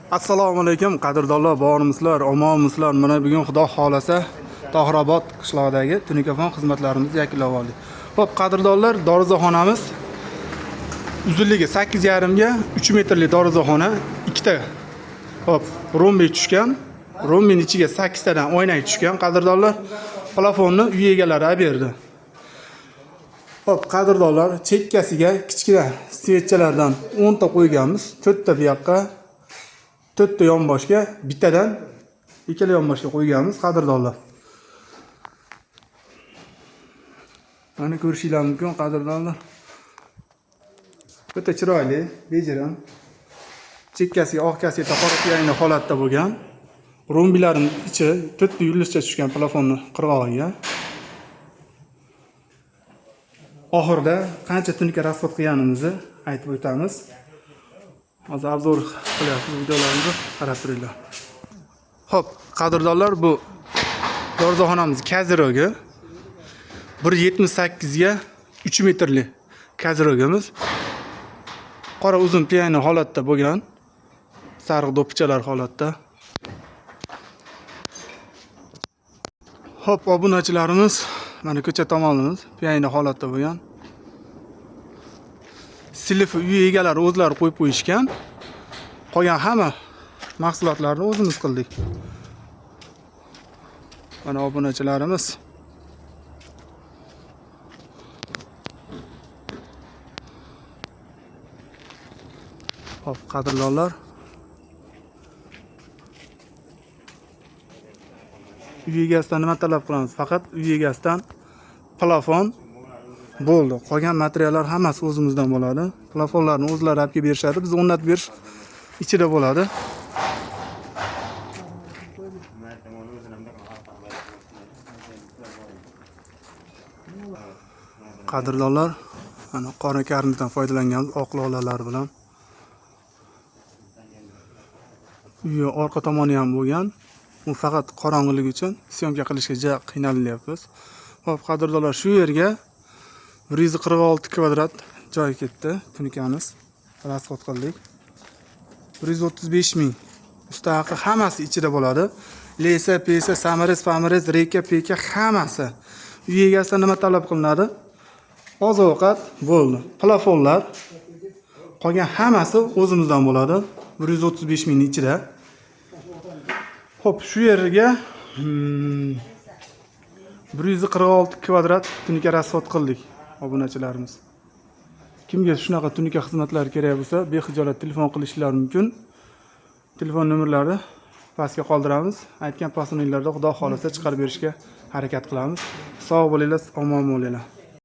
Assalomu alaykum qadrdonlar, bormisizlar, omonmisizlar? Mana bugun Xudo xolasa Tohirobod qishlog'idagi tunikafon xizmatlarimizni yakunlab oldik. Xo'p, qadrdonlar, darvozaxonamiz uzunligi 8,5 ga 3 metrli darvozaxona, ikkita. Xo'p, rombi tushgan. Rombini ichiga 8 tadan oynak tushgan, qadrdonlar. Plafonni uy egalari olib berdi. Xo'p, qadrdonlar, chekkasiga kichkina svetchalardan 10 ta qo'yganmiz. 4 ta bu yoqqa, 4 ta yonboshga, bittadan ikkala yonboshga qo'yganmiz, qadrdonlar. Mana ko'rishinglar mumkin, qadrdonlar. O'ta chiroyli, bejirim. Chekkasiga oq kaseta, qora pianino holatda bo'lgan. Rombilarning ichi to'rtta yulduzcha tushgan plafonni qirg'og'iga. Oxirida qancha tunuka rasxod qilganimizni aytib o'tamiz. Hozir obzor qilyapmiz videolarimizni, qarab turinglar. Xo'p, qadrdonlar, bu darvozaxonamiz kazirogi 1.78 ga 3 metrli kazirogimiz. Qora uzun piano holatda bo'lgan. Sariq do'ppichalar holatda. Xo'p, obunachilarimiz, mana ko'cha tomonimiz piano holatda bo'lgan. Silifi uy egalari o'zlari qo'yib qo'yishgan. Qolgan hamma mahsulotlarni o'zimiz qildik. Mana obunachilarimiz. Xo'p, qadrdonlar. Uy egasidan nima talab qilamiz? Faqat uy egasidan plafon bo'ldi. Qolgan materiallar hammasi o'zimizdan bo'ladi. Plafonlarni o'zlari olib kelib berishadi. Biz o'rnatib berish ichida bo'ladi. Qadrdonlar, mana qora karnizdan foydalanganmiz oq lolalar bilan. Uyi orqa tomoni ham bo'lgan. U faqat qorong'ilik uchun syomka qilishga ja qiynalyapmiz. Xo'p, qadrdonlar, shu yerga 146 kvadrat joy ketdi. Tunikamiz rasxod qildik. 135 ming. Usta haqi hammasi ichida bo'ladi. Lesa, pesa, samarez, pamarez, reka, peka hammasi. Uy egasidan nima talab qilinadi? Oziq-ovqat bo'ldi. Plafonlar, qolgan hammasi o'zimizdan bo'ladi. 135 mingning ichida. Xo'p, shu yerga 146 kvadrat tunuka rasxod qildik obunachilarimiz. Kimga shunaqa tunuka xizmatlari kerak bo'lsa, bexijolat telefon qilishlari mumkin. Telefon nomerlari pastga qoldiramiz. Aytgan posonliklarda Xudo xolasa chiqarib berishga harakat qilamiz. Sog' bo'linglar, omon bo'linglar.